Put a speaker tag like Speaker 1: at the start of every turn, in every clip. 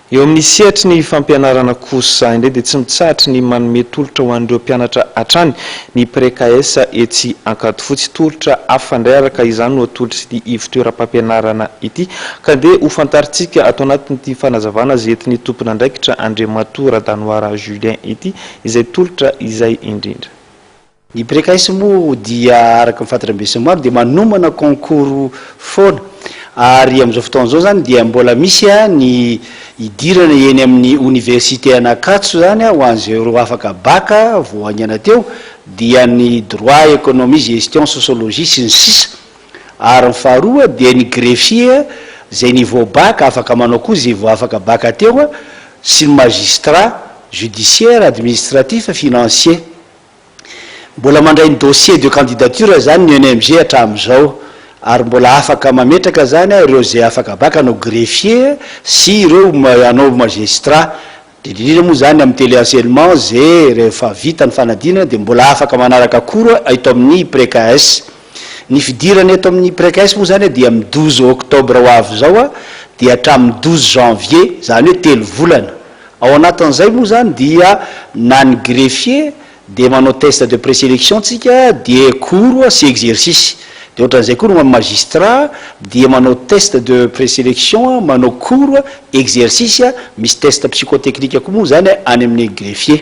Speaker 1: Eo amin'ny sehatry ny fampianarana kosa indray dia tsy mitsahatry ny manome tolotra ho an'ireo mpianatra hatrany ny Pré-KS etsy Ankadifotsy. Tolotra hafa indray araka izany no atolotr'ity ivon-toeram-pampianarana ity ka ndeha ho fantarintsika ato anatin'ity fanazavana izay entin'ny tompon'andraikitra Andriamatoa Radanoara Julien ity izay tolotra izay indrindra.
Speaker 2: Ny Pré-KS moa dia araka ny fantatry ny besinimaro dia manomana concours foana ary amin'izao fotoana izao izany dia mbola misy ny hidirana eny amin'ny oniversite an'Ankatso izany ho an'izay ireo afaka bac vao haingana teo dia ny droit, économie, gestion, sociologie sy ny sisa ary ny faharoa dia ny greffier izay niveau bac afaka manao koa izay vao afaka bac teo sy ny magistrat, judiciaire, administratif, financier. Mbola mandray ny dossier de candidature zany ny ENMG hatramin'izao ary mbola afaka mametraka zany ireo izay afaka bac hanao greffier sy ireo hanao magistrat, indrindra moa zany amin'ny tele-enseignement ze rehefa vita ny fanadinana dia mbola afaka manaraka cours eto amin'ny Pré-KS. Ny fidirana eto amin'ny Pré-KS moa zany dia amin'ny 12 octobre ho avy izao dia hatramin'ny 12 janvier, zany hoe telo volana. Ao anatin'izay moa izany dia na ny greffier dia manao test de preselection tsika dia cours sy exercice. Dia ohatran'izay koa ny ho an'ny magistrat dia manao test de preselection, manao cours, exercice, misy test psychotechnique koa moa izany any amin'ny greffier.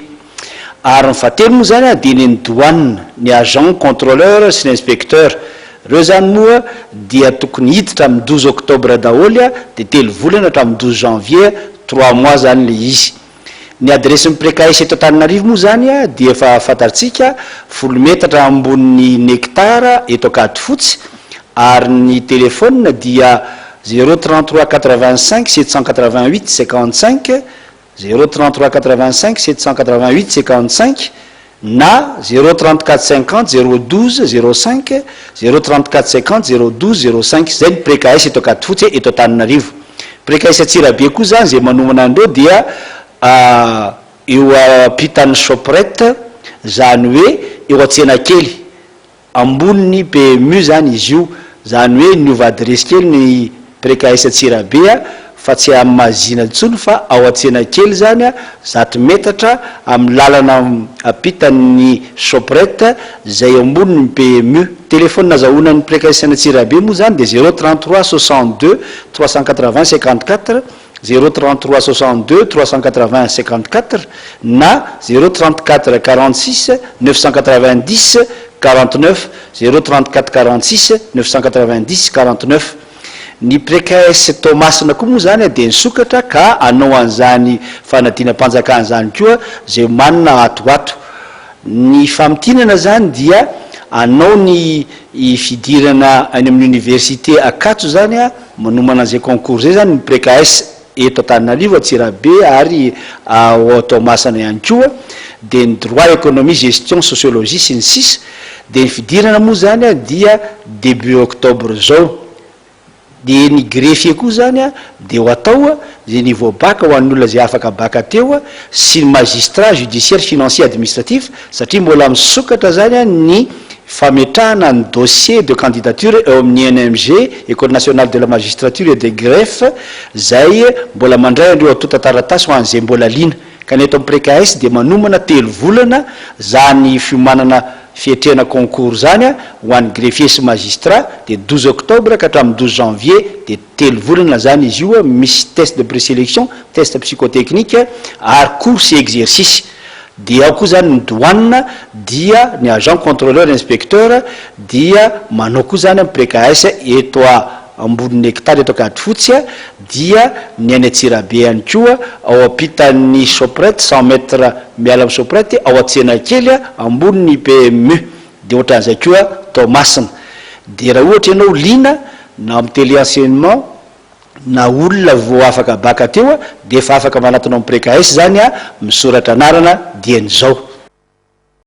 Speaker 2: Ary ny fahatelo moa izany dia ny an'ny douane, ny agent contrôleur sy ny inspecteur. Ireo izany moa dia tokony hiditra amin'ny 12 octobre daholo dia telo volana hatramin'ny 12 janvier, trois mois izany ilay izy. Ny adiresin'ny Pré-KS eto Antananarivo moa izany dia efa fantatsika, folo metatra ambonin'ny Nectar eto Ankadifotsy, ary ny téléphone dia zéro 33 85 788 55, Zéro 33 85 788 55 na zéro 34 50 zéro 12 zéro 5, zéro 34 50 zéro 12 zéro 5, zay ny Pré-KS eto Ankadifotsy eto Antananarivo. Pré-KS Antsirabe koa zany zay manomana an'ireo dia eo ampitan'ny Shoprite, zany hoe eo Antsenakely. Ambonin'ny PMU zany izy io, zany hoe niova adiresy kely ny Pré-KS Antsirabe fa tsy amin'ny Mahazina intsony fa ao Antsenakely zany, zato metatra amin'ny lalana ampitan'ny Shoprite zay eo ambonin'ny PMU. Téléphone azahoana ny Pré-KS Antsirabe moa zany dia zéro 33 62 380 54. Zéro 33 62 380 54 na zéro 34 46 990 49, zéro 34 46 990 49. Ny Pré-KS Toamasina koa moa izany dia nisokatra ka hanao an'izany fanadinam-panjakana izany koa izay omanina ato ho ato. Ny famintinana izany dia hanao ny fidirana any amin'ny oniversite Ankatso izany Manomana an'izay concours izay izany ny Pré-KS eto Antananarivo, Antsirabe ary ao Toamasina ihany koa, dia ny droit, économie, gestion, sociologie sy ny sisa Dia ny fidirana moa izany dia début octobre izao. Dia ny greffier koa izany dia ho atao izay niveau bac ho an'ny olona izay afaka bac teo sy ny magistrat, judiciaire, financier, administratif satria mbola misokatra izany ny fametrahana ny dossier de candidature eo amin'ny ENMG, Ecole Nationale de la Magistrature et des Greffes, izay mbola mandray an'ireo antontan-taratasy ho an'izay mbola liana. Ka ny eto amin'ny Pré-KS dia manomana telo volana izany fiomanana fiatrehana concours izany ho an'ny greffier sy magistrat, dia 12 octobre ka hatramin'ny 12 janvier, dia telo volana izany izy io, misy test de preselection, test psychotechnique ary cours sy exercice. Dia ao koa zany ny douane dia ny agent contrôleur inspecteur dia manao koa zany am Pré-KS eto ambonin'ny hectare eto Ankadifotsy dia ny any Antsirabe ihany koa ao ampitan'ny Shoprite cent mètres miala am Shoprite ao Antsenakely ambonin'ny PMU dia ohatran'izay koa Toamasina dia raha ohatra ianao liana na am télé enseignement na olona vao afaka bac teo dia efa afaka manatona am Pré-KS zany misoratra anarana dieny izao.